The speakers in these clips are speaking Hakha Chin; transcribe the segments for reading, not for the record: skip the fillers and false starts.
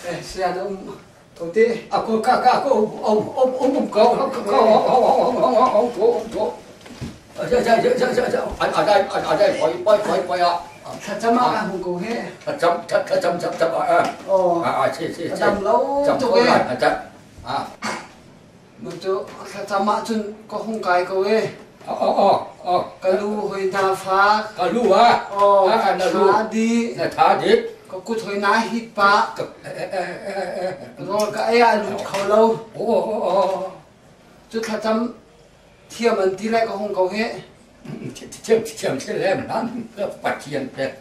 Eh, saya na um ko te. Ako ka ka ko om om om om ko ko ko om om om om om ko om ko. Ja ja ja ja ja ja. A a dai a dai poi poi poi poi a. Thlacam ah hung ko he. Thlacam thlacam chap chap a. Oh. A a si si si. Dam lo tuk e. A cha. A. Nu cu thlacam ahcun ka hung kai ko e. Oh oh oh. Ka lu hoi na fak. Ka lu a. Oh, ka tha di. Na tha di. Ka kut hoi na hit pa. Rawl ka ei ah lut kho lo. Oh oh oh. Cu thlacam thiam an ti lai ka hung ko he. Thiam thiam thiam le nan Pathian pek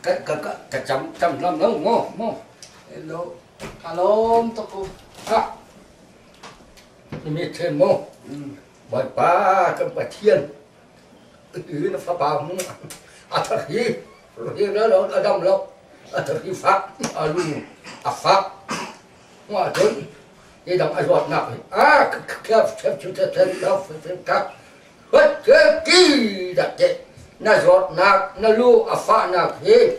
ka ka ka ka cham cham lam lo mo mo. Hello. Ka lawm tuk u. Ha. Mi then mo. Bawipa kan Pathian na fapa mu a thar hi hi la lo a dam lo a thar hi fak a lu a fak ngah cun hi dang a zawtnak hi a khep khep chu the the lo ka hot ke ki dak te na zawtnak na lu a fahnak hi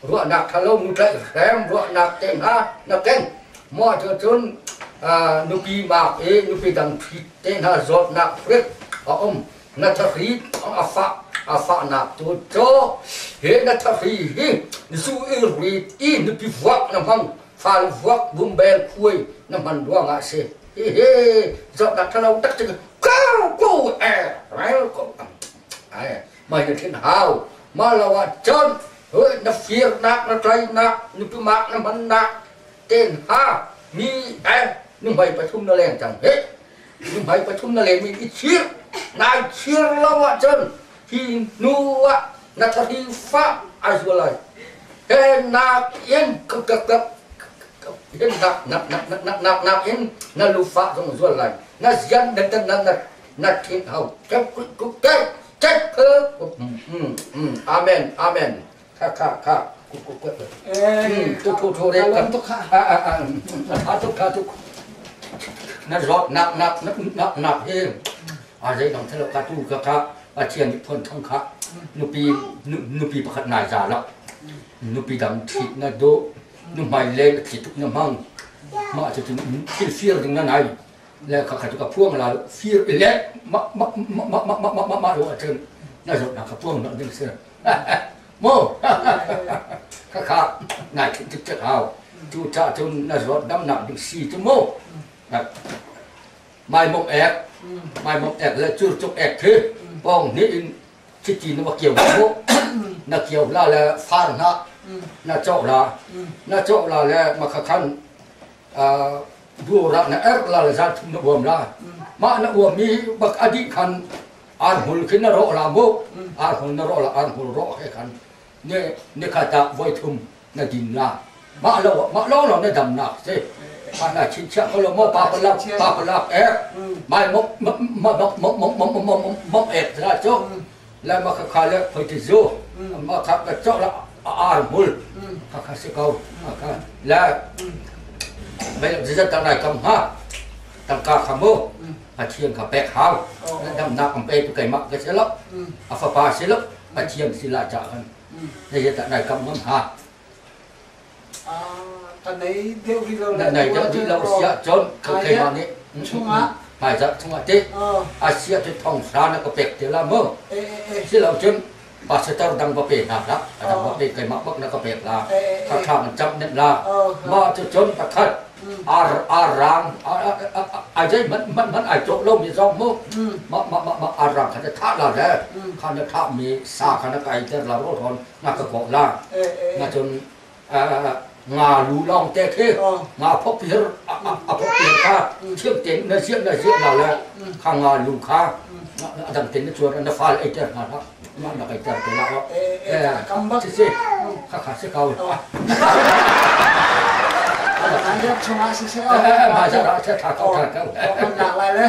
ruahnak ṭhalo nu tlaih hrem ruahnak te hna na keng maw cu cun nupi mak i nupi dang ṭhit te hna zawtnak hrik a um na thahri a fah a fahnak tu cu he na thahri hi zu i rit i nupi vuak na hmang fal vuak bumbel khuai na hman ruangah si hihi zawtnak ṭhalo tak cun ko ko e rel ko ai mai na thin hau ma lo ah cun na firnak na tlainak nupi mak na hmannak ten ha mi e nu hmai pathum na leng cang he nu hmai pathum na leng mi i chir nai chir lo ah cun hi nu ah na thari fa ai zual lai he nak in kap kap kap hin nak nak nak nak nak nak nak in na lu fa zong zual lai na zian na na na na thin hau kap kuk kap kap amen amen kha kha kha kuk kuk kuk tu thu thu re ka a a a tu kha tu na zawt nak nak nak nak he a zei dang thelo ka tu ka ka Pathian nih phon thong kha nupi nupi pakhat nai za la nupi dang thit na do nu hmai le thi tuk na hmang mah cu thil fir ding na nai le kha kha cu ka phuang la fir i le ma ma ma ma ma ma ma ma lo ahcun na zawtnak ka phuang nak ding si mo kha kha nai thit tik cek hau cu ca cun na zawt damnak ding si cu mo mai mok ek mai mok ek le cur cuk ek khi pong ni in chiti na va kiau mo na kiau la le far na na chok la na chok la le ma kha khan bu ra na er la le zan thum na uam la mah na uam mi bak adi khan ar hul khin na ro la mu ar hul na ro la ar hul ro he khan ne ne kha ta voi thum na din la mah lo mah lo lo na dam nak se ma na chin chia ko lo mo pa pa lak pa pa lak ek mai mok mok mok mok mok mok mok mok ek ra cho la ma kha kha le phoi ti zu ma kha ka cho la ar hul kha kha se ko kha la mai zat tang nai kam ha tangka kha mu Pathian kha pek hau na damnak kan pe tu keimah ka si lo a fapa si lo Pathian si la cha kan ne ta nai kam ngam ha ka nei deuh rih lo na nei deuh rih lo sia chon keimah nih chungah hmai za chungah te a sia te thong sa na ka pek te la mu si lo cun pastor dang va pe hna hlah a dang va pe keimah bak na ka pek la kha tha kan chap net la ma cu cun pakhat ar ar rang ai dei man man man ai cawk lo mi zong mu ma ma ma ma ar rang kha na thah la le kha na thah mi sa kha na kai ter la ro thon na ka kok la na cun nga lu long te khi nga phok pir a phok pir kha thiam ten na ziat na ziat la le kha nga lu kha dang ten na chuan na fal ei ter hna la ma na kai ter te la kam bak si si kha kha si kau an rak chungah si se ma za ra tha tha kau tha kau kan lak lai le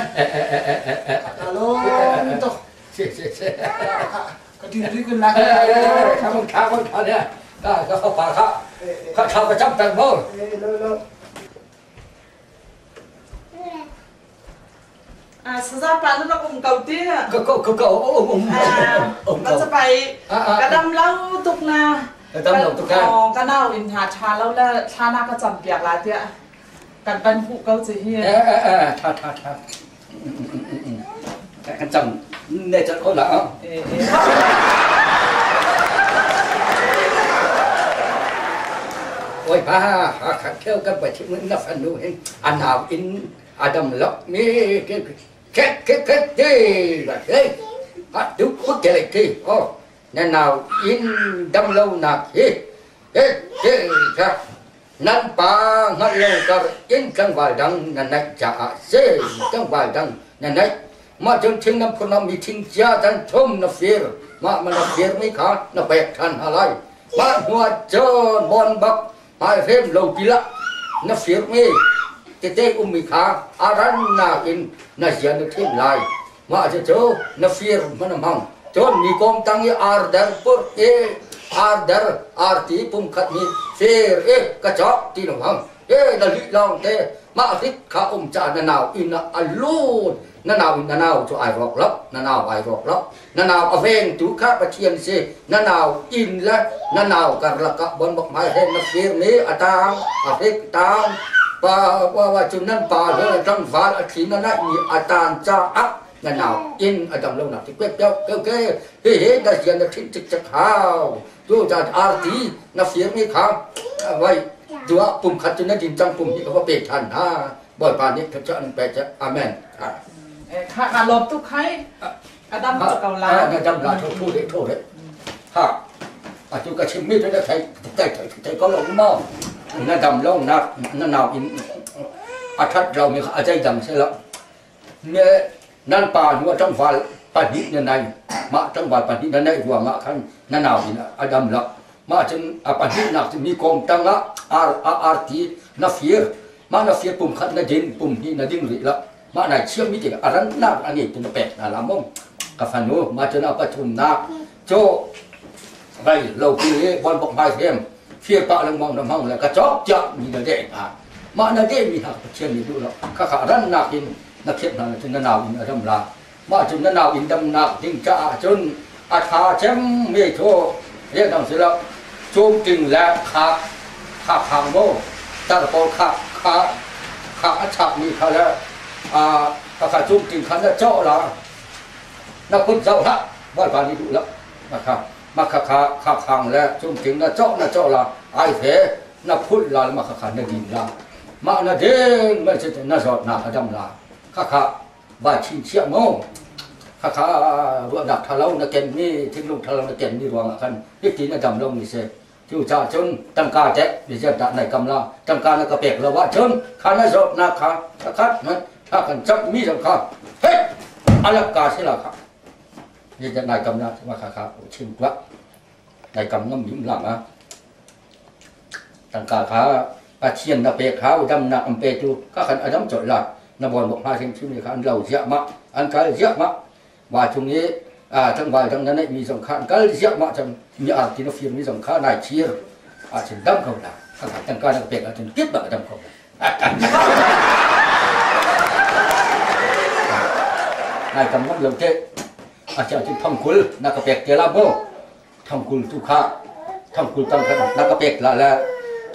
alo tok si si si ka din ri kun lak kha mong tha mong tha ne ka ka kha pa kha kha tha ka cham tan mo lo lo สะปานุรักum ko ti ก็ก็ก็ก็um um ก็จะไปกระดำเล่าตุกนา Dam lo tuk kan. Ka nau in ha tha lo le thla na ka cam piak la tiah kan ban hu ko ci hi. Eh eh eh tha tha tha. Kan cam ne chat ko la. Eh eh. Oi ba ha kha theo kan pa chim na fan nu hin anau in adam lok mi ke ke ke ke te la ke a du ku ke ke oh na nau in dam lo nak hi he he kha nan pa ngat lo kar in tlangval dang na naih caah se tlangval dang na naih mah cun thing nam phun mi thing cia dan thum na fir mah ma na fir mi kha na pek than ha lai mah hnuah cun bon bak hmai hrem lo tila na fir mi tete ummi kha aran nakin na zia na thim lai mah cu na fir man hmang cun mi kong tang i arder pur e arder arti pumkhat ni fir e ka chok ti na hmang e na lih lawng te mah rit kha um ca na nau in a lut na nau in na nau cu ai rawk lo na nau ai rawk lo na nau a veng tu kha Pathian si na nau in le na nau karlak ah bon bak hmai he na fir mi a tang a hrik tang pa wa wa cu nan pa le tlangval a thli na naih mi a tan caah na nau in a dam lo nak ti kwek deuh ke ke hi hi na zian na thin cik cek hau tu ca arti na fir mi kha vai dua pum khat cu na din cang pum hi ka va pe than ha Bawipa nih thluachuah an pe ceh. Amen. Kha ka lawm tuk hai. A dam ko la. Na dam la tho tho re tho re. Ha. Atu ka chim mi tu na thai thai thai thai ko lo ma. Na dam lo na na nau in a that rau mi a chai dam se lo. Ne nan pa nu tang val pahnih na nai ma tang val pahnih na nai ruang ah khan na nau in a dam lo. Ma cun a pahnih nak cu mi kong tang ah ar a arti na fir mah na fir pum khat na din pum hnih na ding rih lo mah nai chiam mi tik a rannak a ngei tu na pek hna la mong ka fanu mah cun a pathumnak cu vai lo pi hi bon bok hmai hem fir pah lengmang na hmang le ka chok tiah mi na deh hna mah na deh mi hna Pathian nih duh lo kha kha rannak in na khiat hna cun na nau in a ram la mah cun na nau in damnak ding caah cun a tha cem mi thu rian si lo cum ting le khak khak hang mo tar pawl khak kha khak a chak mi kha le a ka kha cum ting kha na cawh la na kut zoh hlah bawipa nih duh lo ma kha ma kha kha khak hang le cum ting na cawh na cawh la ai he na phulh la ma kha kha na din la mah na ding ma na zawt na a dam la kha kha va chingchiah maw khakha ruahnak ṭha lo na kenmi thinlung ṭha lo na kenmi ruangah khan hiti na dam lomi si cu caah cun tangka teh biazet dah nai kam la tangka na ka pek lo ahcun kha na zawtnak kha khakhat hmanh thla kan camhmi zong kha hei alak ka si la kha biazet nai kam la ma kha kha chim tuah nai kam ngam mi um lang ah Tangka kha Pathian na pek hau, damnak an petu kha khan a dam colh lai. Na bawn bok hna hrimhrim nih kha an lo ziahmah, an kal ziahmah. Wa chung i tlangval dang na neihmi zong kha an kal ziahmah cang. Mi arti na firmi zong kha nai chir ahcun dam ko lai. Khakha tangka na ka pek ahcun kip bak a dam ko lai. Nai kam ngam lo teh. Asia cun thongkul na ka pek te la maw? Thongkul tu kha thongkul tang khan na ka pek la le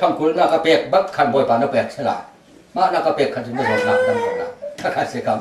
thongkul na ka pek bak khan bawipa na pek se la mah na ka pek khan cun na zawtnak dam ko la khakha se kam.